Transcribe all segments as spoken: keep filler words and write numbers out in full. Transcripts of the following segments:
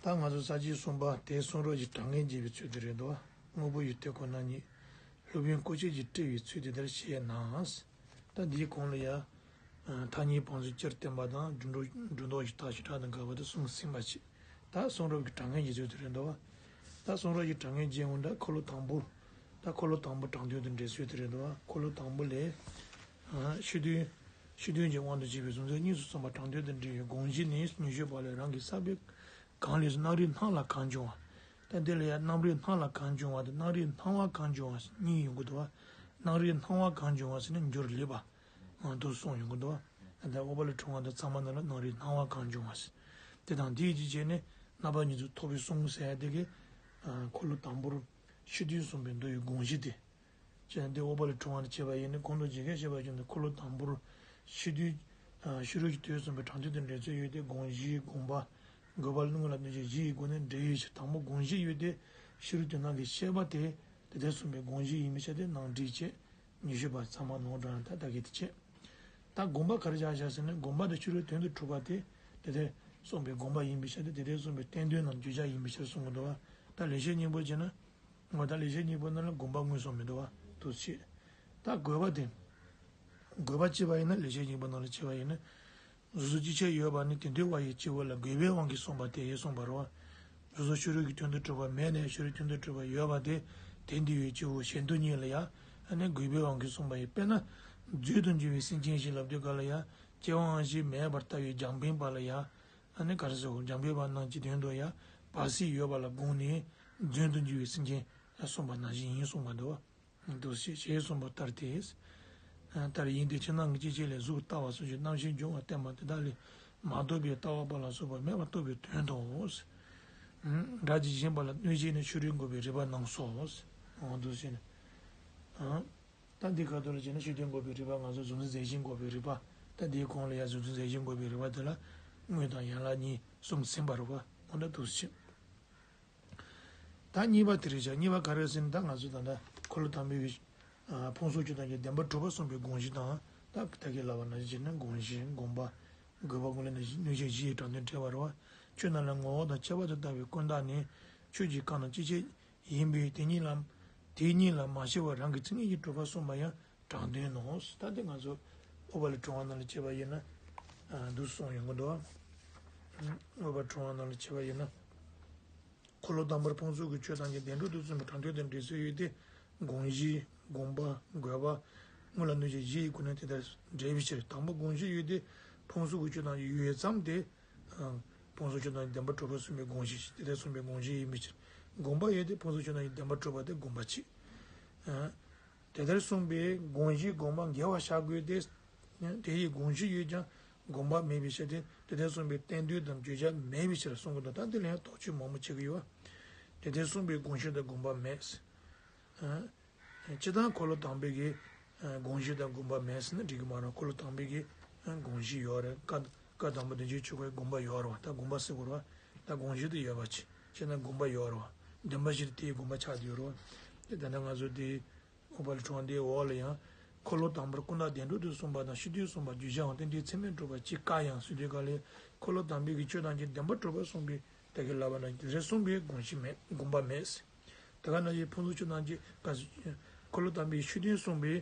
ད་ང་ཚོ་ས་བཅད་གསུམ་པ་དེ་གསུང་རབ་ཀྱི་དྲང་ངེས་འབྱེད་པའི་ཚུལ་དེ་རེད་འདུག་དངོས་པོ་ཡུལ་དེ་ཁོ་ན་ཉིད། སློབ་དཔོན་སྐུ་མཆེད་ཀྱིས་བཀྲལ་བའི་ཚུལ་དེ་ལྟར་བཤད་ན། ད་འདིའི་གོང་ལ་ཡ། ཐ་སྙད་བང་མཛོད་སྤྱིར་བསྟན་པ་དང་སྒྲོ་འདོགས་སྒྲོ་འདོགས་ཀྱི་རྟགས་བྱེ་བྲག་དང་འགལ་བ་དེ་གསུངས་ཟིན་པ་ཅིག་ད་གསུང་རབ་ཀྱི་དྲང་ངེས་འབྱེད་ཚུལ་དེ་རེད་འདུག་ད་གསུང་རབ་ཀྱི་དྲང་ངེས་འབྱེད་འོང་འདྲ་འཁོར་ལོ་དང་པོ། ད་འཁོར་ལོ་དང་པོ་དྲང་དོན་དང་འབྲེལ་ཚུལ་དེ་རེད་འདུག་འཁོར་ལོ་དང་པོ་ལས། ཕྱི་དོན། ཕྱི་དོན་གྱི་དབང་དུ་བྱས་པའི་གཟུང་འཛིན་གཉིས་སུ་གསུངས་པ་དྲང་དོན་དང་འབྲེལ་བའི་དགོངས་གཞི་ནི་ཉན་ཞིབ་པ་ལས་རང་གི་ས་བོན་གང་ལས་སུ་རྣམ་རིག་སྣང་ལ་གང་བྱུང་བ། ད་འདི་ལ་ཡང་རྣམ་རིག་སྣང་ལ་གང་བྱུང་བ་དང་རྣམ་རིག་སྣང་བ་གང་བྱུང་བ་གཉིས་ཡོང་གི་འདུག་བ། རྣམ་རིག་སྣང་བ་གང་བྱུང་བ་ཟེར་ན་འགྱུར་ལེགས་པ། ང་དུ་གསུངས་ཡོང་གི་འདུག་བ། ད་ཨོ་པ་ལ་འཁྲུངས་པ་དང་ཚང་མ་ནང་ལ་རྣམ་རིག་སྣང་བ་གང་བྱུང་བ་ཟེར། དེ་དང་དེའི་རྗེས་བྱས་ནས་རྣམ་པ་གཉིས་སུ་ཐོབ་པའི་གསུང་ཟེར་ཡ་དེ་གི། འཁོར་ལོ་དང་པོར་ཕྱི་དོན་གསུངས་པའི་མདོ་ཡི་དགོངས་གཞི་དེ། ཅེས་འདི་ཨོ་པ་ལ་འཁྲུངས་པ་ནས་བྱས་པ་ཡིན་ན་གོང་དུ་ཇི་སྐད་བཤད་པ་བཞིན་དུ་འཁོར་ལོ་དང་པོར་ཕྱི་དོན། ཕྱི་རོལ་གྱི་དོན་གསུངས་པའི་དྲང་དོན་དང་འབྲེལ་ཚུལ་ཡོད་དེ་དགོངས་གཞི་དགོངས་པ། དགོས་པ་དངོས་ལ་གནོད་བྱེད་བཞི་ཡི་སྒོ་ནས་འབྲེལ་ཡོད་ཕྱིར་དང་པོ་དགོངས་གཞི་ཡོད་དེ་ཕྱི་རོལ་དོན་སྣང་གི་ཤེས་པ་དེ་དེ་ལྟར་གསུངས་པའི་དགོངས་གཞི་ཡིན་པའི་ཆ་དེ་ནང་འགྲིག་བྱས་ཉན་ཞིབ་པ་ཚང་མ་ནོར་འགྲོ་ཡང་ད་ལྟ་གི་དེ་བྱས། ད་དགོངས་པ་ག་རེ་བཞག་བཞག་ཟེར་ན་དགོངས་པ་དེ་ཕྱི་རོལ་དོན་དུ་གྲུབ་པ་དེ་དེ་ལྟར་གསུངས་པའི་དགོངས་པ་ཡིན་པའི་ཆ་དེ་དེ་ལྟར་གསུངས་པའི་བསྟན་དོན་ནང་བརྗོད་བྱ་ཡིན་པའི་ཕྱིར་གསུང་གི་འདུག་བ། ད་ལེགས་བཤད་སྙིང་པོ་བྱས་ན། ང་ད་ལེགས་བཤད་སྙིང་པོ་ནང་ལ་དགོངས་པ་དངོས་སུ་མི་འདུག་བ། དུ་བྱས། ད་དགོས་པ་དེ། དགོས་པ་བྱས་པ་ཡིན་ན་ལེགས་བཤད་སྙིང་པོ་ནང་ལ་བྱས་པ་ཡིན་ན། གཟུགས་གཟུགས་ཅི་ཕྱིར་ཡོད་པ་ནི་དེ་འདུལ་བ་ཡི་སྐྱེ་བོ་ལ་དགོས་པའི་དབང་གིས་གསུངས་པ་དེ་ཡིས་གསུངས་པ་རེད་བ། གཟུགས་གཟུགས་ཕྱི་རོལ་གྱི་དོན་དུ་གྲུབ་པ་མེད་ནས་ཕྱི་རོལ་དོན་དུ་གྲུབ་པ་ཡོད་པ་དེ་དེ་འདུལ་བའི་སྐྱེ་བོ་གཞན་དུ་གཉིས་ལ་ཡང་ཨ་ནི་དགོས་པའི་དབང་གིས་གསུངས་པ་ཡིན། དཔེར་ན། མཛོད་དུ་འཇུག་པའི་སེམས་ཅན་ཞེས་ལབ་དུས་ག་ལ་ཡང་སྐྱེ་བ་དབང་ཤེས་མེད་པར་ལྟ་བའི་རྒྱང་འཕེན་པ་ལ་ཡང་། ཨ་ནི་ག་རེ་ཟེར་རྒྱང་འཕེན་པ་རྣམས་ཀྱི་དོན་དུ་ཡང་བར་སྲིད་ཡོད་པ་ལ་དགོངས་ནས་མཛོད་དུ་འཇུག་པའི་སེམས་ཅན་ལ་གསུངས་པ་ནང་བཞིན་ཡིན་གསུངས་པ་འདུག་འདུག་ཞེས་ཞེས་གསུངས་པ་ལྟར་ཏེ། ལྟར་ཡིན་ཏེ་ཕྱི་ནང་གི་སྐྱེ་མཆེད་ལས་གཟུགས་ལྟ་བ་སོགས་ཀྱི་རྣམ་ཤེས་འབྱུང་བ་བསྟན་པ་དེ་དག་ལས་མ་རྟོགས་པའི་ལྟ་བ་པ་ལ་སོགས་པ་མེད་པར་རྟོགས་པའི་དོན་དུ། སྒྲ་ཇི་བཞིན་པ་ལ་གནོད་བྱེད་ནི་ཕྱི་རོལ་འགོག་པའི་རིགས་པ་རྣམས་སོ། འདུག་ཟེར་ནས། ད་འདི་ཁ་ཐོག་ལ་བྱས་ན་ཕྱི་དོན་འགོག་པའི་རིགས་པ་ང་ཚོ་གཟུགས་འཛིན་རྫས་གཞན་འགོག་པའི་རིགས་པ། ད་འདིའི་གོང་ལ་ཡང་གཟུགས་འཛིན་རྫས་གཞན་འགོག་པའི་རིགས་པ་དེ་ལ་དངོས་དང་ཡན་ལག་གཉིས་གསུམ་ཟིན་པ་རེད་བ། འོ་ན་འདུག་ཟེར། ད་གཉིས་པ་དེ་རེད་བྱ། གཉིས་པ་ག་རེ་ཟེར་ན་ད་ང་ཚོ་ད་ལྟ་འཁོར་ལོ་དང་པོའི་ཕུང་གསུམ་ཆོས་ཐམས་ཅད་བདེན་པར་གྲུབ་པ་གསུངས་པའི་དགོངས་གཞི་དང་ད་ད་གིན་ལབ་པ་ནང་བཞིན་བྱས་ན་དགོངས་གཞི་དགོངས་པ། དགོས་པ་དངོས་ལ་གནོད་བྱེད་བཞི་ཡི་དྲང་དོན་བྲལ་བ་རེད་བ། ཆོས་རྣམས་ལ་ངོ་བོ་དང་ཁྱད་པར་དུ་ལྟ་བའི་ཀུན་བརྟགས་ནི་ཆོས་ཀྱི་རྐང་དང་སྤྱི་བྱེ་ཡིན་པས་དེ་ཉིད་ལ། དེ་ཉིད་ལ་མ་ཕྱེ་བར་རང་གི་མཚན་ཉིད་ཀྱིས་གྲུབ་པ་གསུངས་པ་ཡང་དྲང་དོན་ནོ། ད་དེ་ང་ཚོ་ཨོ་པ་ལ་དྲང་བ་ནང་ལ་བྱས་པ་ཡིན་ན། འདུག་གསུངས་ཡོང་གི་འདུག་ཨོ་པ་དྲང་བ་ནང་ལ་བྱས་པ་ཡིན་ན། འཁོར་ལོ་དང་པོར་ཕུང་གསུམ་གྱི་ཆོས་ཐམས་ཅད་བདེན་གྲུབ་ཏུ་གསུངས་པའི་དྲང་དོན་དང་འབྲེལ་ཚུལ་ཡོད་དེ། དགོངས་གཞི། དགོངས་པ། དགོས་པ། དངོས་ལ་གནོད་བྱེད་བཞི་ཡི་སྒོ་ནས་དེ་ལྟར་འགྲེལ་བའི་ཕྱིར་དང་པོ་དགོངས་གཞི་ཡོད་དེ། ཕུང་གསུམ་གྱི་ཆོས་ཐམས་ཅད་ཡོད་ཙམ་དེ། ཕུང་གསུམ་ཆོས་ཐམས་ཅད་བདེན་པར་གྲུབ་པ་གསུངས་པའི་དགོངས་གཞི་དེ་ལྟར་གསུངས་པའི་དགོངས་གཞི་ཡིན་པའི་ཕྱིར། དགོངས་པ་ཡོད་དེ་ཕུང་གསུམ་ཆོས་ཐམས་ཅད་བདེན་པར་གྲུབ་པ་དེ་དགོངས་པ་གཅིག་དེ་ལྟར་གསུངས་པའི་དགོངས་གཞི་དགོངས་པ་འགལ་བར་བཞག་དགོས་ཏེ། དེ་ཡི་དགོངས་གཞི་ཡོད་ཀྱང་དགོངས་པ་མེད་པའི་ཕྱིར་ཏེ། དེ་ལྟར་གསུངས་པའི་བསྟན་དོན་དང་བརྗོད་བྱ་མེད་པའི་ཕྱིར་གསུང་གི་འདུག་ད་འདི་ལ་ཡང་དོགས་གཅོད་མང་པོ་བྱེད་ཀྱི་ཡོད། དེ་ལྟར་གསུངས་པའི་དགོངས་གཞི་དང་དགོངས་པ་མེད། སྤྱིར་བཏང་འཁོར་ལོ་དང་པོའི་གི་དགོངས་གཞི་དང་དགོངས་པ་མེད་ཟེར་ན་འགྲིག་གི་མ་རེད། འཁོར་ལོ་དང་པོའི་གི་དགོངས་གཞི་ཡོད་རེད། བཀའ་བཀའ་དང་པོ་བདེན་བཞིའི་ཆོས་འཁོར་དགོངས་པ་ཡོད་རེད་བ། ད་དགོངས་པ་ཟེར་དགོས་རེད་བ། ད་དགོངས་གཞི་དེ་ཡོད་པ་ཅི་བྱས་ན་དགོངས་པ་ཡོད་རེད་བ། བདེན་པ་བཞི་དེ་དེའི་དགོངས་པ་ཆགས་བསྡད་ཡོད་རེད་བ། དེ་ད་ནི་ང་ཚོ་དེ། ཨོ་པ་ལ་དྲང་བ་འདིའི་འོག་ལ་ཡང་། འཁོར་ལོ་དང་པོར་ཀུན་བརྟགས་བདེན་གྲུབ་ཏུ་གསུངས་པ་དང་ཕྱི་དོན་གསུངས་པ་བརྗོད་བྱའང་རྟེན་འབྲེལ་ཚད་མས་གྲུབ་པ་གཅིག་བཀག་ཡང་ཟེར་དུས་ག་ལས་འཁོར་ལོ་དང་པོའི་གི་ཆོས་ཐམས་ཅད་བདེན་པར་གྲུབ་པ་གསུངས་པའི་ད་གིན་ལབ་པ་ན་དེ་རེ་གསུངས་པའི་དགོངས་གཞི་མེད་དགོངས་པ་མེད། དེ་ག་ནང་བཞིན་ཕུང་གསུམ་ཆོས་ཐམས་ཅད་ག་འཁོར་ལོ་དང་པོའི་ཕྱི་དོན་གསུངས་པའི་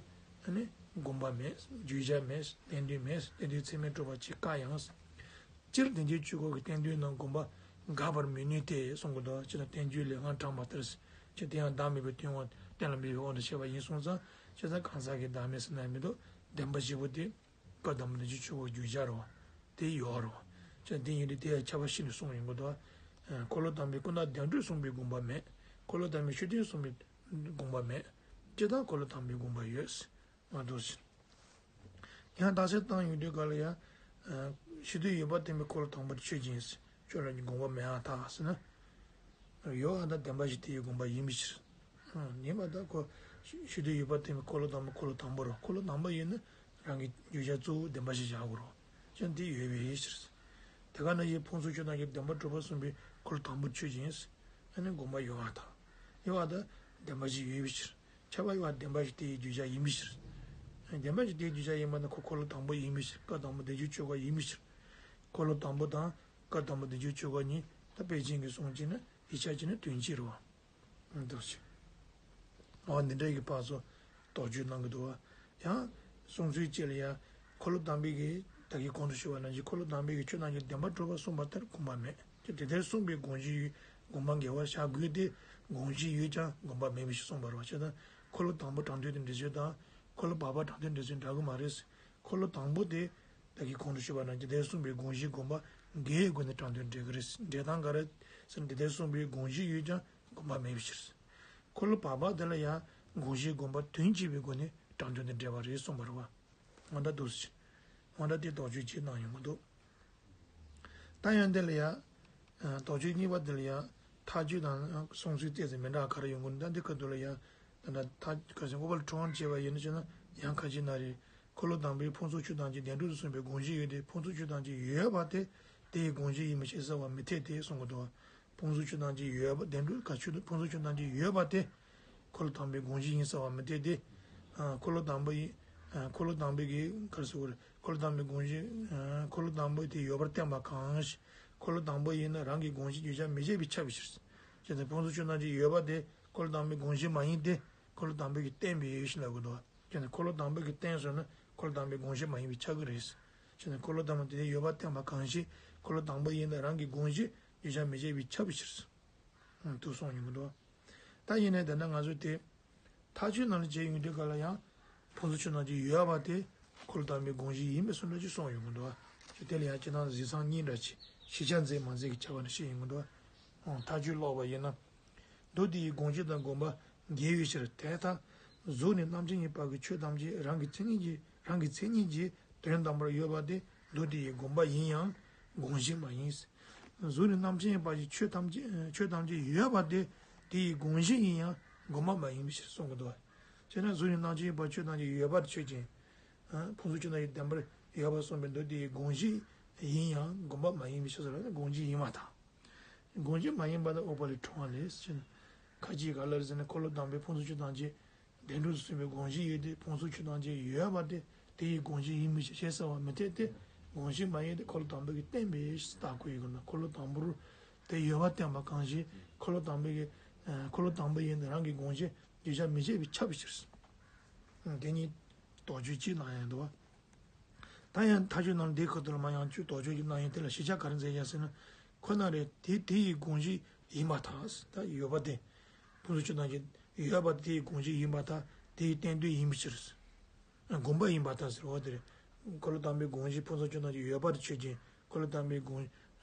ཨ་ནི་དགོངས་པ་མེད། བརྗོད་བྱ་མེད། རྟེན་འབྲེལ་མེད། རྟེན་འབྲེལ་ཚད་མས་གྲུབ་པ་གཅིག་བཀག་ཡང་། སྤྱིར་བདེན་བཞིའི་ཆོས་འཁོར་གྱི་བསྟན་དོན་ནང་དགོངས་པ་འགག་པར་མི་ནུས་ཏེ་གསུང་གི་འདུག་ཅེ་ན་བསྟན་བཅོས་ལས་སྔར་དྲངས་པ་ལྟར། ཅེས་དེ་ཡང་བདག་མེད་པའི་དོན་དབང་གཏན་ལ་འབེབས་པའི་དབང་དུ་བྱས་པ་ཡིན་གསུངས་ཙང་། བྱས་ཙང་གང་ཟག་གི་བདག་མེད་ཟེར་ན་མི་འདུག་བདེན་པ་བཞི་པོ་དེ། བཀའ་དང་པོ་བདེན་བཞིའི་ཆོས་འཁོར་བརྗོད་བྱ་རེད་བ། དེ་ཡོད་རེད་བ། ཅེ་ན་དེ་ཡིན་དུས་དེ་ཡང་ཁྱབ་པ་ཕྱེ་ནས་གསུངས་ཡོང་གི་འདུག་འཁོར་ལོ་དང་པོའི་ཀུན་བརྟགས་བདེན་གྲུབ་གསུངས་པའི་དགོངས་པ་མེད། འཁོར་ལོ་དང་པོའི་ཕྱི་དོན་གསུངས་པའི་དགོངས་པ་མེད། སྤྱིར་བཏང་འཁོར་ལོ་དང་པོའི་དགོངས་པ་ཡོད། མ་འདུག་ཟེར། ཡང་རྟགས་གསལ་བཏང་ཡོང་དུས་ག་ལ་ཡང་། ཕྱི་དོན་ཡོད་པར་བསྟན་པའི་འཁོར་ལོ་དང་པོར་ཆོས་ཅན། ཆོས་རང་གི་དགོངས་པ་མེད་པར་ཐལ་ཟེར་ན། ཡོད་པ་དང་བདེན་པ་བཞི་དེ་ཡི་དགོངས་པ་ཡིན་པའི་ཕྱིར། ཡིན་པ་དང་ཁོ། ཕྱི་དོན་ཡོད་པར་བསྟན་པའི་འཁོར་ལོ་དང་པོ་འཁོར་ལོ་དང་པོ་རེད། འཁོར་ལོ་དང་པོ་ཡིན་ན་རང་གི་བརྗོད་བྱ་གཙོ་བོ་བདེན་པ་བཞི་བཞག་དགོས་རེད། ཅན་དེ་ཡོད་པའི་ཕྱིར། དེ་ག་ནང་བཞིན་ཕུང་གསུམ་ཆོས་ཐམས་ཅད་བདེན་པར་གྲུབ་པ་གསུངས་པའི་འཁོར་ལོ་དང་པོར་ཆོས་ཅན། ཨ་ནི་དགོངས་པ་ཡོད་པར་ཐལ། ཡོད་པ་དང་བདེན་པ་བཞི་ཡོད་པའི་ཕྱིར། ཁྱབ་པ་ཡོད་པ་བདེན་པ་བཞི་དེ་ཡི་བརྗོད་བྱ་ཡིན་པའི་ཕྱིར། བདེན་པ་བཞི་དེ་ཡི་བརྗོད་བྱ་ཡིན་པ་ན་ཁོ་འཁོར་ལོ་དང་པོ་ཡིན་པའི་ཕྱིར། བཀའ་དང་པོ་བདེན་བཞིའི་ཆོས་འཁོར་ཡིན་པའི་ཕྱིར། འཁོར་ལོ་དང་པོ་དང་བཀའ་དང་པོ་བདེན་བཞིའི་ཆོས་འཁོར་གཉིས་ ད་དཔེ་ཅན་གྱི་གསུང་བྱས་ན་ཡིག་ཆ་བྱས་ན་དོན་གཅིག་རེད་བ། འདུག་ཅིག་འོ་འདི་འདྲ་གི་ཕར་ཚུར་དོགས་གཅོད་གནང་གི་འདུག་བ། ཡང་གསུང་ཚུལ་གཅིག་ལ་ཡང་འཁོར་ལོ་དང་པོའི་གི་ད་གིན་གོང་དུ་ཞུས་པ་ནང་བཞིན་འཁོར་ལོ་དང་པོའི་གི་ཆོས་ཐམས་ཅད་བདེན་པར་གྲུབ་པར་གསུངས་པ་ལྟར་དགོངས་པ་མེད་ཀྱང་། དེ་ལྟར་གསུངས་པའི་དགོངས་གཞི་ཡོད། དགོངས་པ་འགལ་བར་བཞག་དགོས་ཏེ། དགོངས་གཞི་ཡོད་ཀྱང་དགོངས་པ་མེད་པའི་ཕྱིར་གསུངས་པ་རེད་བ། བྱས་ཙང་འཁོར་ལོ་དང་པོ་དྲང་དོན་དང་འགྲེལ་ཚུལ་དང་། འཁོར་ལོ་བར་པ་དྲང་དོན་འགྲེལ་ཚུལ་འདྲ་གི་མ་རེད། འཁོར་ལོ་དང་པོ་དེ་ད་གིན་གོང་དུ་ཞུས་པ་ནང་བཞིན་དེ་ལྟར་གསུངས་པའི་དགོངས་གཞིའི་དགོངས་པ་འགལ་བའི་སྒོ་ནས་དྲང་དོན་འགྲེལ་གྱི་རེད། འགྲེལ་སྟངས་ག་རེ་ཟེར་ན། དེ་ལྟར་གསུངས་པའི་དགོངས་གཞི་ཡོད་ཀྱང་དགོངས་པ་མེད་པའི་ཕྱིར། འཁོར་ལོ་བར་པ་དེ་ལ་ཡང་དགོངས་གཞིའི་དགོངས་པ་དོན་གཅིག་པའི་སྒོ་ནས་དྲང་དོན་དང་འབྲེལ་བ་རེད་གསུངས་པ་རེད་བ། འོ་ད་འདུག་སེ། འོ་ད་དེ་དོགས་གཅོད་ཅིག་གནང་ཡོང་གི་འདུག་ད་ཡང་འདི་ལ་ཡང་། ཨ། དོགས་གཅོད་གཉིས་པ་འདི་ལ་ཡང་མཐའ་དཔྱོད་དང་གསུང་ཚུལ་ཏོག་ཙམ་མི་འདྲ་བ་ག་རེ་ཡོང་གི་འདུག་ད་འདི་ཁ་ཐུག་ལ་ཡང་། ད་ལྟ་མཐའ་ག་ཟེར། ཨུཏྤལ་ཁྲོམ་བྱས་པ་ཡིན་ན་བྱས་ན་ཡང་ཁ་ཅིག་ན་རེ། འཁོར་ལོ་དང་པོའི་ཕུང་སོགས་ཆོས་ཐམས་ཅད་བདེན་གྲུབ་ཏུ་གསུངས་པའི་དགོངས་གཞི་ཡོད་དེ། ཕུང་སོགས་ཆོས་ཐམས་ཅད་ཡོད་པ་དེ་དེ་ཡི་དགོངས་གཞི་ཡིན་པ་ཤེས་གསལ་བ་མི་འཐད་དེ་གསུང་གི་འདུག་ཕུང་སོགས་ཆོས་ཐམས་ཅད་ཡོད་པ། བདེན་གྲུབ་ག་ཆོས་དང་ཕུང་སོགས་ཆོས་ཐམས་ཅད་ཡོད་པ་དེ་འཁོར་ལོ་དང་པོའི་དགོངས་གཞི་ཡིན་གསལ་བ་མི་འཐད་དེ། ཨ། འཁོར་ལོ་དང་པོ་ཡིན། ཨ། འཁོར་ལོ་དང་པོའི་གི་ག་རེ་ཟེར་དགོས་རེད། འཁོར་ལོ་དང་པོའི་དགོངས་གཞི། ཨ། འཁོར་ལོ་དང་པོ་དེ་ཡོད་པར་བསྟན་པ་གང་ཞིག་འཁོར་ལོ་དང་པོ་ཡིན་ན་རང་གི་དགོངས་གཞི་བརྗོད་བྱར་མི་བྱེད་པས་ཁྱབ་པའི་ཕྱིར། ཅེས་དང་། ཕུང་སོགས་ཆོས་ཐམས་ཅད་ཡོད་པ་དེ་འཁོར་ལོ་དང་པོའི་དགོངས་གཞི་མ་ཡིན་ཏེ། འཁོར་ལོ་དང་པོའི་གི་བསྟན་པའི་ཞེས་ལབ་དགོས་འདུག་ཅེས་དང་། འཁོར་ལོ་དང་པོའི་གི་བསྟན་ཟེར་ན་འཁོར་ལོ་དང་པོའི་དགོངས་གཞི་མ་ཡིན་པས་ཁྱབ་ཀྱི་རེད། ཅེས་དང་། འཁོར་ལོ་དང་པོ་དེ་ཡོད་པར་བསྟན་པ་གང་ཞིག་འཁོར་ལོ་དང་པོ་ཡིན་ན་རང་གི་དགོངས་གཞི་བརྗོད་བྱར་མི་བྱེད་པས་ཁྱབ་པའི་ཕྱིར། ཨང་། དུ་གསུངས་ཡོང་གི་འདུག་ད་ཡིན་ནའི་ད་ལྟ་ང་ཚོས་དེ་མཐའ་དཔྱོད་ནང་ལ་མཇལ་ཡོང་དུས་སྐབས་ལ་ཡང་། ཕུང་སོགས་ཆོས་ཐམས་ཅད་ཡོད་པ་དེ་འཁོར་ལོ་དང་པོའི་དགོངས་གཞི་ཡིན་པའི་བཟོ་འདྲ་ཅིག་གསུངས་ཡོང་གི་འདུག་ཅེས་དེ་ལ་ཡང་སྤྱིར་བཏང་གཟིགས་མཚམས་གཉིས་འདྲ་ཅིག་ཞིབ་ཆ་མཛད་མ་མཛད་ཀྱི་ཁྱད་པར་འདྲ་ཞིག་ཡོང་གི་འདུག་ཨང་། མཐའ་དཔྱོད་ཀློག་པ་ཡིན་ན། མདོ་དེ་ཡི་དགོངས་གཞི་དང་དགོངས་པ་འགལ་བའི་ཕྱིར། དེ་ལྟར་གཟུགས་ནི་རྣམ་མཁྱེན་ཡིན་པ་གི་ཆོས་ཐམས་ཅད་རང་གི་མཚན་ཉིད་ཀྱིས། རང་གི་མཚན་ཉིད་ཀྱིས་དོན་དམ་པར་ཡོད་པ་དེ་མདོ་དེ་ཡི་དགོངས་པ་ཡིན་ཡང་དགོངས་གཞི་མ་ཡིན། གཟུགས་ནི་རྣམ་མཁྱེན་ཡིན་པ་གི་ཆོས་ཐམས་ཅད། ཆོས་ཐམས་ཅད་ཡོད་པ་དེ་དེ་ཡི་དགོངས་གཞི་ཡིན་ཡང་དགོངས་པ་མ་ཡིན་པའི་ཕྱིར་གསུང་གི་འདུག་བྱས་ན་གཟུགས་ནི་རྣམ་མཁྱེན་ཡིན་པ་ཆོས་ཐམས་ཅད་ཡོད་པར་ཆོས་ཅན། ཕུང་སོགས་ཆོས་ཐམས་ཅད་བདེན་པར་ཡོད་པར་གསུངས་པའི་མདོ་དེ་ཡི་དགོངས་གཞི་ཡིན་ཡང་དགོངས་པ་མ་ཡིན་པའི་ཕྱིར་ཟེར་བ་ནི་དགོངས་གཞི་ཡིན་པར་ཐལ། དགོངས་གཞི་མ་ཡིན་པ་དེ་ཨུཏྤལའི་ཕྲེང་བ་ལས་ཟེར་ན། ཁ་ཅིག་ག་ལ་རེ་ཟེར་ན་འཁོར་ལོ་དང་པོའི་ཕུང་སོགས་ཆོས་ཐམས་ཅད་བདེན་གྲུབ་ཏུ་གསུངས་པའི་དགོངས་གཞི་ཡོད་དེ། ཕུང་སོགས་ཆོས་ཐམས་ཅད་ཡོད་པ་དེ་དེ་ཡི་དགོངས་གཞི་ཡིན་མི་ཤེས་ཟེར་བ་མི་འཐད་དེ། དགོངས་གཞི་མ་ཡིན་ཏེ། འཁོར་ལོ་དང་པོ་གིས་བསྟན་པའི་ཕྱིར་ལྟ་དགོས་ཡོད་ཀྱི་ན། འཁོར་ལོ་དང་པོར་དེ་ཡོད་པར་བསྟན་པ་གང་ཞིག་འཁོར་ལོ་དང་པོ་གི། འཁོར་ལོ་དང་པོ་ཡིན་ཏེ་རང་གི་དགོངས་གཞི་བརྗོད་བྱར་མི་བྱེད་པས་ཁྱབ་པའི་ཕྱིར། དེ་ཉིད་དོགས་གཅོད་ཅིག་གནང་ཡང་འདུག་བ། ད་ཡང་མཐའ་དཔྱོད་ནང་ལ་དེའི་ཁ་ཐུག་ལ་མ་ཡང་བསྐྱར་དོགས་གཅོད་ཀྱི་གནང་ཡང་དེ་ལ་ཞིབ་ཆ་ག་རེ་མཛད་ཡ་ཟེར་ན། ཁོ་ན་རེ་དེ་དེ་ཡི་དགོངས་གཞི་ཡིན་པར་ཐལ། ད་ཡོད་པ་དེ། ཕུང་སོགས་ཆོས་ཐམས་ཅད་ཡོད་པ་དེ་ཡི་དགོངས་གཞི་ཡིན་པར་ཐལ། དེ་ཡི་བསྟན་དོན་ཡིན་པའི་ཕྱིར། དགོངས་པ་ཡིན་པར་ཐལ་ཟེར་བ་དེ་རེད། འཁོར་ལོ་དང་པོའི་དགོངས་གཞི་ཕུང་སོགས་ཆོས་ཐམས་ཅད་ཡོད་པར་ཆོས་ཅན། འཁོར་ལོ་དང་པོའི་དགོངས།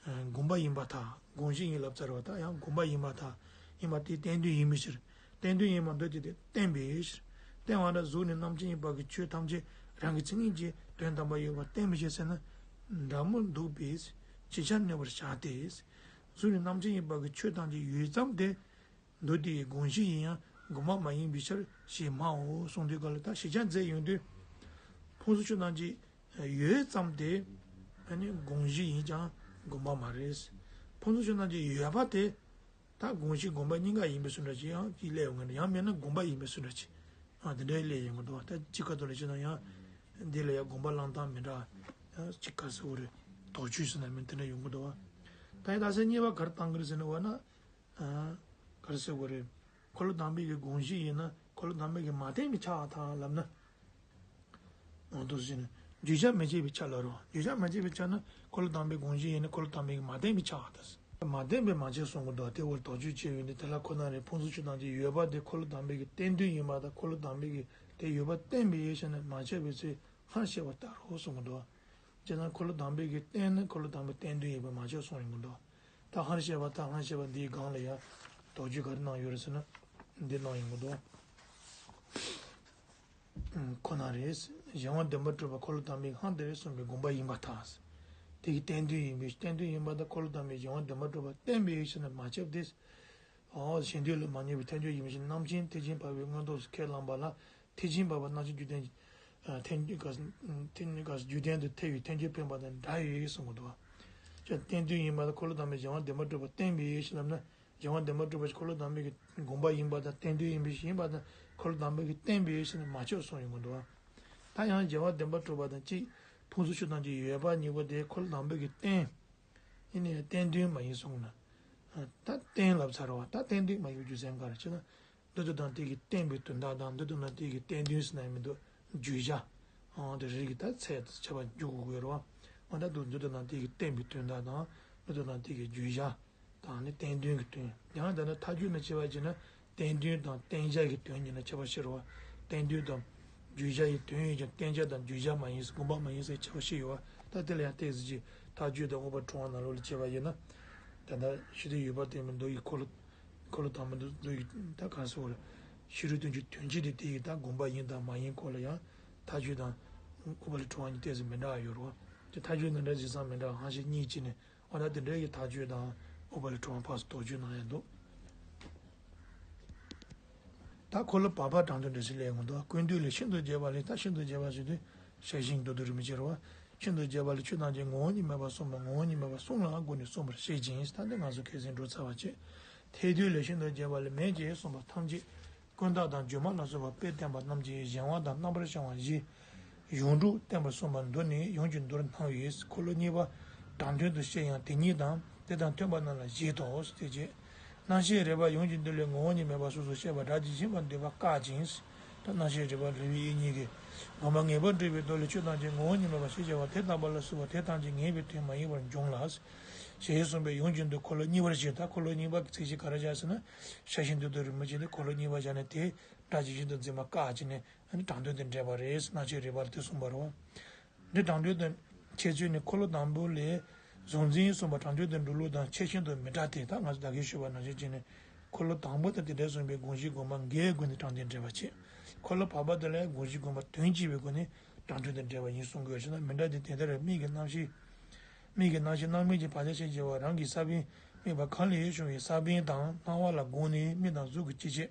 དགོངས་པ་ཡིན་པར་ཐལ། དགོངས་གཞི་ཡིན་ལབ་ཚར་བ་ད་ཡང་དགོངས་པ་ཡིན་པར་ཐལ། ཡིན་པ་དེ་བསྟན་དོན་ཡིན་པའི་ཕྱིར། བསྟན་དོན་ཡིན་པ་མདོ་དེ་དེ་བསྟན་པའི་ཕྱིར། བསྟན་པ་ན་གཟུགས་ནི་རྣམ་མཁྱེན་ཡིན་པ་གི་ཆོས་ཐམས་ཅད་རང་གི་མཚན་ཉིད་ཀྱིས་དོན་དམ་པར་ཡོད་པར་བསྟན་པའི་ཕྱིར་ཟེར་ན། འདྲ་མོ་འདུག་པས་ཇི་ཆར་གནས་པར་བྱ་སྟེ། གཟུགས་ནི་རྣམ་མཁྱེན་ཡིན་པ་གི་ཆོས་ཐམས་ཅད་ཡོད་ཙམ་དེ། མདོ་དེ་ཡི་དགོངས་གཞི་ཡིན་ཡང་དགོངས་པ་མ་ཡིན་པའི་ཕྱིར་ཞེས་སྨྲའོ་གསུངས་དུས་སྐབས་ལ་ད་ཞིབ་ཆ་མཛད་ཡོང་དུས། ཕུང་སོགས་ཆོས་ཐམས་ཅད་ཡོད་ཙམ་དེ་ཨ་ནི་དགོངས་གཞི་ཡིན་ཀྱང་དགོངས་པ་མ་རེད། ཕུང་སོགས་ཆོས་ཐམས་ཅད་ཡོད་པ་དེ་ད་དགོངས་གཞི་དགོངས་པ་གཉིས་ཀ་ཡིན་པའི་བཟོ་འདྲ་ཅིག་ཡང་ཅིག་སླེབས་ཡོང་གི་རེད། ཡང་མིན་ན་དགོངས་པ་ཡིན་པའི་བཟོ་འདྲ་ཅིག་ཨ་དེ་འདྲའི་སླེབས་ཡོང་གི་འདུག་ད་གཅིག་ཁ་ཐུག་ལ་བྱས་ན་ཡང་འདི་ལ་ཡང་དགོངས་པ་བླང་སྟངས་མི་འདྲ་ཡང་གཅིག་ག་ཟེར་དགོས་རེད། དོགས་གཅོད་ཟེར་ན་མིན་དེ་འདྲ་ཡོང་གི་འདུག་ད་ཡང་ད་ས་གཉིས་པ་ག་རེ་བཏང་གི་རེད་ཟེར་ན་འོ་ན། ཨ། ག་རེ་ཟེར་དགོས་རེད། འཁོར་ལོ་དང་པོའི་གི་དགོངས་གཞི་ཡིན་ན་འཁོར་ལོ་དང་པོའི་གི་མ་བརྟེན་པའི་ཆ་ལ་ཐལ་ལབ་ན། འོ་འདུག་ཟེར་ན། བརྗོད་བྱར་མི་བྱེད་པའི་ཆ་ལ་རོ། བརྗོད་བྱར་མི་བྱེད་པའི་ཆ་ན་འཁོར་ལོ་དང་པོའི་དགོངས་གཞི་ཡིན་ན་འཁོར་ལོ་དང་པོའི་གི་མ་བརྟེན་པའི་ཆ་ལ་ཐལ། མ་བརྟེན་པས་མ་ཁྱབ་གསུང་གི་འདུག་དེ་བོར་དོགས་གཅོད་བྱས་ཡོད་ནི་དེ་ལ་ཁོ་ན་རེ་ཕུང་སོགས་ཆོས་ཐམས་ཅད་ཡོད་པ་དེ་འཁོར་ལོ་དང་པོའི་གི་བསྟན་དོན་ཡིན་པ་དང་འཁོར་ལོ་དང་པོའི་གི་དེ་ཡོད་པ་བརྟེན་པའི་ཡེ་ཤེས་ནི་མ་ཁྱབ་པའི་ཚེ་སྔར་བཤད་པ་ལྟར་རོ་གསུང་གི་འདུག་ཅེས་ན་འཁོར་ལོ་དང་པོའི་གི་བརྟེན་ནི་འཁོར་ལོ་དང་པོའི་བརྟེན་དོན་ཡིན་པས་མ་ཁྱབ་གསུང་ཡོང་གི་འདུག་ད་སྔར་བཤད་པ་ད་སྔར་བཤད་པ་འདིའི་སྒང་ལ་ཡང་དོགས་གཅོད་ག་རེ་གནང་ཡོད་རེད་ཟེར་ན། འདི་གནང་ཡོང་གི་འདུག་ཁོ་ན་རེ། གཞན་དབང་བདེན་པར་གྲུབ་པ་འཁོར་ལོ་དང་པོའི་སྔར་དེ་རེད་གསུངས་པའི་དགོངས་པ་ཡིན་པར་ཐལ། དེ་གི་བརྟེན་དོན་ཡིན་པས་བརྟེན་དོན་ཡིན་པ་དང་འཁོར་ལོ་དང་པོའི་གཞན་དབང་བདེན་པར་གྲུབ་པ་བརྟེན་པའི་ཡེ་ཤེས་ནི་མ་ཁྱབ་སྟེ། འོ་གཞན་དོན་ལ་མ་ངེས་པའི་ཐལ་འགྱུར་ཡིན་པའི་ཕྱིར་རྣམ་མཁྱེན་ཐེག་ཆེན་འཕགས་པའི་མངོན་རྟོགས་སུ་ཁས་བླངས་པ་ལ། ཐེག་ཆེན་འཕགས་པ་རྣམ་མཁྱེན་རྒྱུད་ལྡན་གྱི། ཐེག་ཆེན་འཕགས་པ་རྒྱུད་ལྡན་དུ་ཐལ་བའི་ཐལ་འགྱུར་འཕེན་པ་དང་འདྲ་བའི་གསུང་གི་འདུག་ཅེས་བརྟེན་དོན་ཡིན་པ་དང་འཁོར་ལོ་དང་པོའི་གཞན་དབང་བདེན་པར་གྲུབ་པ་བརྟེན་པའི་ཡེ་ཤེས་ལབ་ན། གཞན་དབང་བདེན་པར་གྲུབ་པ་འཁོར་ལོ་དང་པོའི་དགོངས་པ་ཡིན་པ་དང་བརྟེན་དོན་ཡིན་པའི་ཡིན་པ་དང་འཁོར་ལོ་དང་པོའི་བརྟེན་པའི་ཡེ་ཤེས་ནི་མ་ཁྱབ་གསུངས་ཡོང་གི་འདུག་ད་ཡང་གཞན་དབང་བདེན་པར་གྲུབ་པ་དང་གཅིག་ཕུང་སོགས་ཆོས་ཐམས་ཅད་ཡོད་པ་གཉིས་པོ་དེ་འཁོར་ལོ་དང་པོའི་བརྟེན། ཡིན་ནའི་བརྟེན་དོན་མ་ཡིན་གསུངས་ན། ད་རྟེན་ལབ་ཚར་བ། ད་རྟེན་འདི་མ་ཡོད་རྒྱུ་མཚན་ག་རེ་བྱས་ན། འདི་དོན་དང་དེ་གི་བརྟེན་པའི་དོན་དག་དང་འདི་དོན་དང་དེ་གི་བརྟེན་དོན་ཟེར་ན་ཡང་མི་འདུག་བརྗོད་བྱ། ཨང་དེ་རིགས་ཀྱི་ད་ཚད་དུ་ཁྱབ་པ་འཇུག་དགོས་ཀྱི་རེད་བ། ཨང་ད་འདི་དོན་དང་དེ་གི་བརྟེན་པའི་དོན་དག་དང་འདི་དོན་དང་དེ་གི་བརྗོད་བྱ་དང་ནི་བརྟེན་དོན་གྱི་དོན། ཡང་ད་ནི་མཐའ་དཔྱོད་ནས་དཔྱད་པ་བྱས་ན་བརྟེན་དོན་དང་བརྟེན་བྱ་གི་དོན་གཉིས་ལ་ཁྱད་པར་ཕྱེ་རེད་བ། བརྟེན་དོན་དང་བརྗོད་བྱ་ཡི་དོན་ཡིན་ཀྱང་བརྟེན་བྱ་དང་བརྗོད་བྱ་མ་ཡིན་ཟེར་དགོངས་པ་མ་ཡིན་ཟེར་ཁྱད་པར་ཕྱེ་ཡོད་བ། ད་དེ་ལ་ཡང་ཏོག་ཙམ་ཅིག་མཐའ་དཔྱོད་དང་ཨུཏྤལ་ཕྲེང་བ་ནང་ལོགས་ལ་དཔྱད་པ་བྱས་ན། ད་ལྟ་ཤེས་འདོད་ཡོད་པར་བརྟེན་པའི་མདོ་ཡི་འཁོར་ལོ། འཁོར་ལོ་དང་པོ་མདོ་ཡི་ད་ག་རེ་ཟེར་དགོས་རེད། ཕྱི་རོལ་དོན་གྱི་དོན་སྤྱི་དེ་དེ་ཡི་ད་དགོངས་པ་ཡིན་དང་མ་ཡིན་སྐོར་ལ་ཡང་མཐའ་དཔྱོད་དང་ཨུཏྤལ་ཕྲེང་བ་གཉིས་ཏོག་ཙམ་མི་འདྲ་བ་ཡོད་རེད་བ། དེ་མཐའ་དཔྱོད་འདི་འདྲ་གཟིགས་མཚམས་མི་འདྲ་བ་ཧང་ཤེད་གཉིས་ཀྱིས་ནི། འོ་ན་དེ་འདྲ་ཡི་མཐའ་དཔྱོད་དང་ཨུཏྤལ་ཕྲེང་བ་ཕར་ཚུར་དོགས་གཅོད་གནང་ཡ་འདུག་ད་འཁོར་ལོ་བར་པ་དྲང་དོན་འགྲེལ་བཤད་ལས་ཡོང་གི་འདུག་ཀུན་བཏུས་ལས་ཤིན་ཏུ་རྒྱས་པ་ལས། ད་ཤིན་ཏུ་རྒྱས་པ་ཟེར་དུས་ཞལ་ཤེས་མདོར་བསྡུས་རིན་པོ་ཆེ་རེད་བ། ཤིན་ཏུ་རྒྱས་པ་ལས་ཆོས་ཐམས་ཅད་ངོ་བོ་ཉིད་མེད་པར་གསུངས་པ། ངོ་བོ་ཉིད་མེད་པར་གསུངས་ལ་སྒོ་ནས་གསུངས་པར་བཤད་ཅིང་། ད་འདི་ང་ཚོ་ཁ་སང་འགྲོ་ཚར་བ་བྱས། ཐེག་བསྡུས་ལས་ཤིན་ཏུ་རྒྱས་པ་ལས་མེད་ཅེས་གསུངས་པ་ཐམས་ཅད། ཀུན་བརྟགས་དང་སྒྱུ་མ་ལ་སོགས་པ་དཔེས་བསྟན་པ་རྣམས་ཀྱི་གཞན་དབང་དང་རྣམ་པར་བྱང་བ་བཞི། ཡོངས་གྲུབ་བསྟན་པར་གསུངས་པ་འདི་ནི་ཡོངས་ཀྱི་མདོར་སྣང་བས་འཁོར་ལོ་གཉིས་པ་དྲང་དོན་དུ་བཤད་ཡང་དེ་ཉིད་དང་དེ་དང་མཐུན་པ་རྣམས་ལ་བཞེད་དོ། དེ་རྗེས་རྣམ་ཤེས་རིག་པ་ཡོངས་ཀྱི་མདོ་ལས་ངོ་བོ་ཉིད་མེད་པ་སོ་སོར་བཤད་པ་སྒྲ་ཇི་བཞིན་པར་འདོད་པ་བཀག་ཅིང་། ད་རྣམ་ཤེས་རིག་པ་རིག་པའི་དབྱིངས་ཉིད་ཀྱིས་དགོངས་པ་ངེས་པར་འགྲུབ་པའི་མདོ་ལས་ཆོས་ཐམས་ཅད་ངོ་བོ་ཉིད་མེད་པ་ཞེས་བྱ་བ་དེ་ལྟ་བ་ལ་སོགས་པ་དེ་ཐམས་ཅད་ངེས་པའི་དོན་མ་ཡིན་པར་འབྱུང་ལ། ཞེས་གསུངས་པས་ཡོངས་ཀྱི་མདོ་འཁོར་ལོ་གཉིས་པར་བཞེད། ད་འཁོར་ལོ་གཉིས་པ་གི་ཚིག་བཞི་ག་རེ་བཞག་ཟེར་ན། ཞལ་ཤེས་མདོར་བསྡུས་རིན་པོ་ཆེ་ནི་འཁོར་ལོ་གཉིས་པ་བཞག་ནས་དེ་སྒྲ་ཇི་བཞིན་དུ་འཛིན་པ་བཀག་ཅིང་ནས་ཨ་ནི་དྲང་དོན་དེ་འགྲེལ་བ་རེད། རྣམ་ཤེས་རིག་པ་ལ་དེ་གསུངས་པ་རེད་བ། འདི་དྲང་དོན་དེ་འཆད་ཚུལ་ནི་འཁོར་ལོ་དང་པོ་ལས་གཟུང་འཛིན་གསུངས་པ་དྲང་དོན་དེ་འགྲོ་ལུགས་དང་ཆེ་ཆུང་དུ་མི་འདྲ་སྟེ། ད་ང་ཚོ་ད་གིན་ཞུས་པ་ནང་བཞིན་བྱས་ནས་འཁོར་ལོ་དང་པོ་དང་དེ་འདྲ་གསུངས་པའི་དགོངས་གཞི་དགོངས་པ་འགལ་དགོས་ནས་དྲང་དོན་འགྲེལ་བ་བྱེད། འཁོར་ལོ་བར་པ་དེ་ལ་དགོངས་གཞི་དགོངས་པ་དོན་གཅིག་པའི་སྒོ་ནས་དྲང་དོན་དེ་འགྲེལ་བ་ཡིན་གསུང་དགོས་ཞེ་ན། མི་འདྲ་སྟེ་དེ་ལྟར་མིག་གི་རྣམ་ཤེས། མིག་གི་རྣམ་ཤེས་སྣང་མེད་ཀྱི་བར་ཆད་ཞེས་བྱ་བ་རང་གི་ས་བོན་དམིགས་པ་གང་ལས་བྱུང་བའི་ས་བོན་དང་སྣང་བ་ལ་དགོངས་ནས་མིག་དང་གཟུགས་ཀྱི་སྐྱེ་མཆེད་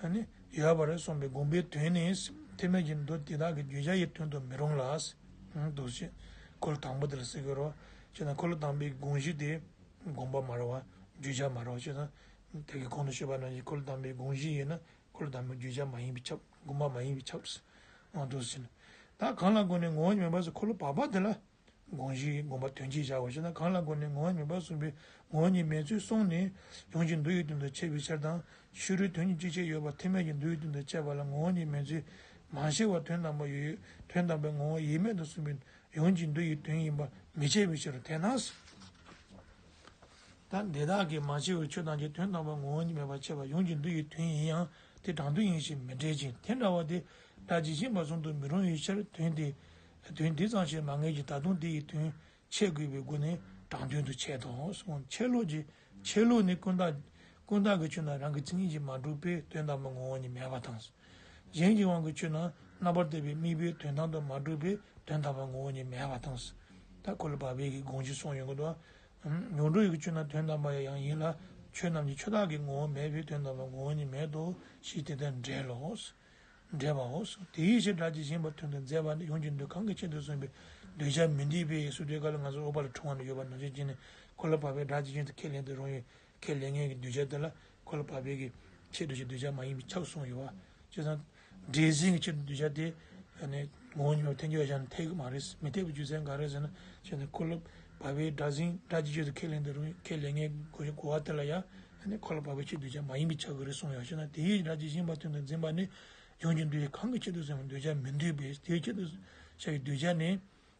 ཨ་ནི་ཡོད་པར་གསུངས་པའི་དགོངས་པའི་དོན་ནི་ཐེག་དམན་གྱི་མདོ་དེ་དག་གི་བརྗོད་བྱ་ཡི་དོན་དུ་མི་རུང་ལ། འདུག་ཅེས། འཁོར་ལོ་དང་པོ་དེ་ལ་ཟེར་དགོས་རེད་བ། ཅེ་ན་འཁོར་ལོ་དང་པོའི་དགོངས་གཞི་དེ་དགོངས་པ་མ་རེད་བ། བརྗོད་བྱ་མ་རེད་བ། ཅེ་ན་དེ་གི་གོང་དུ་ཞུས་པ་ནང་བཞིན་འཁོར་ལོ་དང་པོའི་དགོངས་གཞི་ཡིན་ན་འཁོར་ལོ་དང་པོའི་བརྗོད་བྱ་མ་ཡིན་པས་ཁྱབ། དགོངས་པ་མ་ཡིན་པས་ཁྱབ། འདུག་ཅེ་ན། ད་གང་ལ་དགོངས་ནས་ངོ་བོ་ཉིད་མེད་པ་སོགས་འཁོར་ལོ་བར་པ་དེ་ལ། དགོངས་གཞིའི་དགོངས་པ་དོན་གཅིག་བཞག་པ་ཞེ་ན། གང་ལ་དགོངས་ནས་ངོ་བོ་ཉིད་མེད་པ་གསུངས་པའི་ངོ་བོ་ཉིད་མེད་ཚུལ་གསུངས་ནས་ཡོངས་ཀྱི་མདོ་ཡི་དོན་དུ་འཆད་པའི་ཕྱིར་དང་། ཕྱི་རོལ་དོན་གཉིས་ཅིག་ཆད་ཡོད་པ་ཐེག་དམན་གྱི་མདོ་ཡི་དོན་དུ་འཆད་པ་ལ་ངོ་བོ་ཉིད་མེད་ཚུལ་མ་ཕྱེ་བར་དོན་དམ་པ་ཡོད། དོན་དམ་པའི་ངོ་བོ་ཡེ་མེད་དུ་གསུངས་པའི་ཡོངས་ཀྱི་མདོ་ཡི་དོན་ཡིན་པ་མི་འཆད་པའི་ཕྱིར། དེས་ན། ད་འདི་དག་གིས་མ་ཕྱེ་བའི་ཆོས་ཐམས་ཅད་དོན་དམ་པ་ངོ་བོ་ཉིད་མེད་པར་འཆད་པ་ཡོངས་ཀྱི་མདོ་ཡི་དོན་ཡིན་ཡང་དེ་དྲང་དོན་ཡིན་ཞེས་མི་འགྲེལ་ཅིང་། དེ་འདྲ་བ་དེ་སྒྲ་ཇི་བཞིན་པར་གསུང་དུ་མི་རུང་བའི་ཕྱིར། དོན་དེ་དོན་དེ་ཙམ་ཞིག་མ་ངེས་ཀྱི་ད་དུང་དེ་ཡི་དོན་འཆད་དགོས་པའི་སྒོ་ནས་དྲང་དོན་དུ་འཆད་དོ་གསུངས། འཆད་ལུགས་ཀྱི་འཆད་ལུགས་ནི་ཀུན་བརྟགས་ཀུན་བརྟགས་ཀྱི་ཆོས་རྣམས་རང་གི་མཚན་ཉིད་ཀྱིས་མ་གྲུབ་པས་དོན་དམ་པའི་ངོ་བོ་ཉིད་མེད་པ་དང་། གཞན་གྱི་དབང་གིས་ཆོས་རྣམས་རྣམ་པར་དག་པའི་དམིགས་པའི་དོན་དམ་དུ་མ་གྲུབ་པས་དོན་དམ་པའི་ངོ་བོ་ཉིད་མེད་པ་དང་། ད་འཁོར་ལོ་བར་པའི་གི་དགོངས་གཞི་གསུངས་ཡོང་གི་འདུག་ཡོངས་གྲུབ་ཀྱི་ཆོས་རྣམས་དོན་དམ་པ་ཡང་ཡིན་ལ། ཆོས་རྣམས་ཀྱི་ཆོས་བདག་གི་ངོ་བོ་མེད་པས་དོན་དམ་པའི་ངོ་བོ་ཉིད་མེད་དོ་ཞེས་དེ་ལྟར་འགྲེལ་ལོ། འགྲེལ་པའོ། དེའི་ཕྱིར་སྒྲ་ཇི་བཞིན་པར་དོན་དུ་མཛད་པ་ནི་ཡོངས་ཀྱི་མདོ་གང་གི་ཆེད་དུ་གསུངས་པའི་གདུལ་བྱ་མི་འདུས་པའི་ཟེར་དུས་སྐབས་ལ་ང་ཚོ་ཨུཏྤལ་ཕྲེང་བ་ནང་ཡོད་པ་ནང་བཞིན་བྱས་ནས་འཁོར་ལོ་བར་པའི་སྒྲ་ཇི་བཞིན་དུ་ཁས་ལེན་དུ་རུང་བའི་ཁས་ལེན་མཁན་གྱི་གདུལ་བྱ་དེ་ལ་འཁོར་ལོ་བར་པའི་གི་ཆེད་དུ་ཞིག་གདུལ་བྱ་མ་ཡིན་པས་ཁྱབ་གསུངས་ཡོད་པ། བྱས་ཙང་། འདྲེས་ཟིན་གྱི་ཆེད་དུ་གདུལ་བྱ་དེ། ཨ་ནི་ངོ་བོ་ཉིད་མེད་པར་འཐད་ཀྱི་ཡོད་ཀྱང་འཐད་ཀྱི་མ་རེད། མི་འཐད་པའི་རྒྱུ་མཚན་ག་རེ་ཟེར་ན། བྱས་ན་འཁོར་ལོ་བར་པའི་སྒྲ་ཟིན་སྒྲ་ཇི་བཞིན་དུ་ཁས་ལེན་དུ་རུང་ཁས་ལེན་མཁན་གོ་གོ་བ་དེ་ལ་ཡང་ཨ་ནི་འཁོར་ལོ་བར་པའི་ཆེད་དུ་གདུལ་བྱ་མ་ཡིན་པས་ཁྱབ་ཀྱི་རེད་གསུངས་ཡོད། བྱས་ན་དེའི་སྒྲ་ཇི་བཞིན་པར་དོན་དུ་འཛིན་པ་ནི་ཡོངས་ཀྱི་མདོ་ཡི་གང་གི་ཆེད་དུ་གསུངས་པའི་གདུལ་བྱ་མི་འདུས་པས། དེའི་ཆེད་དུ་བྱ་བའི་གདུལ་བྱ་ནི་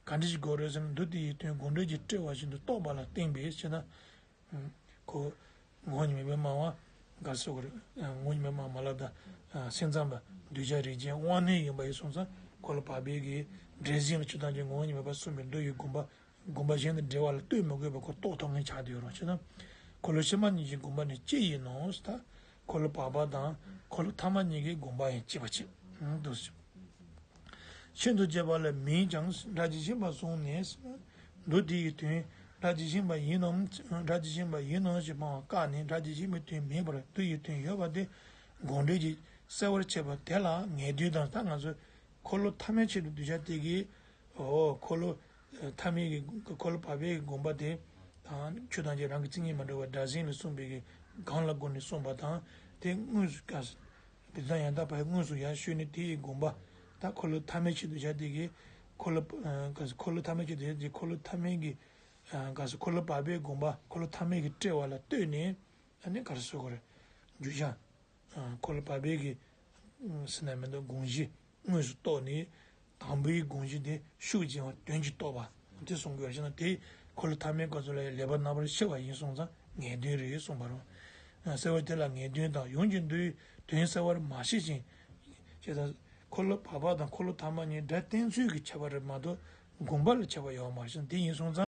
གང་འདྲ་ཞིག་དགོས་རེད་ཟེར་ན། མདོ་དེ་ཡི་དོན་དགོངས་འགྲེལ་གྱིས་བཀྲལ་བ་བཞིན་དུ་རྟོགས་པ་ལ་བརྟེན་པས་བྱས་ན། ཁོ། ངོ་བོ་ཉིད་མེད་པའི་སྨྲ་བ། ག་སོགས་རེད། ངོ་བོ་ཉིད་མེད་སྨྲ་བ་མ་ལབ་ད། སེམས་ཙམ་པ་གདུལ་བྱ་རིགས་ཅན་དབང་རྣོན་ཡིན་པ་ཡིན་སོང་ཙང་འཁོར་ལོ་བར་པའི་གི་འདྲེས་ཟིན་ལ་ཆོས་ཐམས་ཅད་ངོ་བོ་ཉིད་མེད་པར་གསུངས་པའི་མདོ་ཡི་དགོངས་པ། དགོངས་པ་གཞན་དང་འགྲེལ་བ་ལ་ལྟོས་མི་དགོས་པར་ཁོ་རྟོགས་ཐུབ་མཁན་ཆགས་བསྡད་ཡོད་རུང་བྱས་ན། འཁོར་ལོ་ཕྱི་མ་གཉིས་ཀྱི་དགོངས་པ་ནི་གཅིག་ཡིན་ནོ། ད་འཁོར་ལོ་བར་པ་དང་འཁོར་ལོ་ཐ་མ་གཉིས་ཀྱི་དགོངས་པ་ཡང་གཅིག་པ་ཆེ། འདུག་ཟེར། ཤིན་ཏུ་རྒྱས་པ་ལ་མིན་ཀྱང་སྒྲ་ཇི་བཞིན་པ་གསུངས་ནས། མདོ་དེ་ཡི་དོན་སྒྲ་ཇི་བཞིན་པ་ཡིན་ནམ། སྒྲ་ཇི་བཞིན་པ་ཡིན་ནམ་ཞེས་སྨྲ་བ་བཀག་ནས་སྒྲ་ཇི་བཞིན་པའི་དོན་མེད་པར་མདོ་ཡི་དོན་ཡོད་པ་དེ་དགོངས་འགྲེལ་གྱིས་གསལ་བར་བྱེད་པ་དེ་ལ་ངེས་དོན་དང་། ད་ང་ཚོས་འཁོར་ལོ་ཐ་མའི་ཆེད་དུ་གདུལ་བྱ་དེ་གིས། འོ་འཁོར་ལོ་ཐ་མའི་གི་འཁོར་ལོ་བར་པའི་གི་དགོངས་པ་དེ་དང་ཆོས་ཐམས་ཅད་རང་གི་མཚན་ཉིད་མ་གྲུབ་པ་སྒྲ་ཟིན་ལ་གསུངས་པའི་གི་གང་ལ་དགོངས་ནས་གསུངས་པ་དང་དེ་དངོས་སུ་བཀག་དེ་དང་ཡང་དག་པའི་དངོས་སུ་ཡར་ཞུས་ནས་དེ་ཡི་དགོངས་པ། ད་འཁོར་ལོ་ཐ་མའི་ཆེད་དུ་བྱ་དེ་གི་འཁོར་ལོ་ཨ་ག་ས་འཁོར་ལོ་ཐ་མའི་ཆེད་དུ་བྱ་དེ་འཁོར་ལོ་ཐ་མའི་གི་ ག་ས་འཁོར་ལོ་བར་པའི་དགོངས་པ་འཁོར་ལོ་ཐ་མའི་གི་དཔྲལ་བ་ལ་ལྟོས་ནས། ཨ་ནི་ག་རེ་ཟེར་དགོས་རེད། རྒྱུ་ཆ། འཁོར་ལོ་བར་པའི་གི་ཟེར་ན་མི་འདུག་དགོངས་གཞི་དངོས་སུ་རྟོགས་ནས། དང་པོའི་དགོངས་གཞི་དེ་ཤུགས་ཆེ་བ་དོན་གྱིས་རྟོགས་པ་དེ་གསུང་དགོས་ཞེ་ན། དེ་འཁོར་ལོ་ཐ་མའི་སྐབས་སུ་ལ་ལེགས་པར་རྣམ་པར་ཕྱེ་བ་ཡིན་སོང་ཙང་ངེས་དོན་རེད་གསུངས་པ་རེད། གསལ་བ་དེ་ལ་ངེས་དོན་དང་ཡོངས་ཀྱི་འདུའི་དོན་གསལ་བར་མ་ཤེས་ཤིང་། ཞེས་དང་། འཁོར་ལོ་བར་པ་དང་འཁོར་ལོ་ཐ་མ་གཉིས་སྒྲ་གཏན་ཚིགས་ཀྱིས་ཁྱབ་པ་རེད་མ་གཏོགས་དགོངས་པ་ལ་ཁྱབ་པ་ཡོད་མ་རེད། དེ་ཡིན་སོང་ཙང་།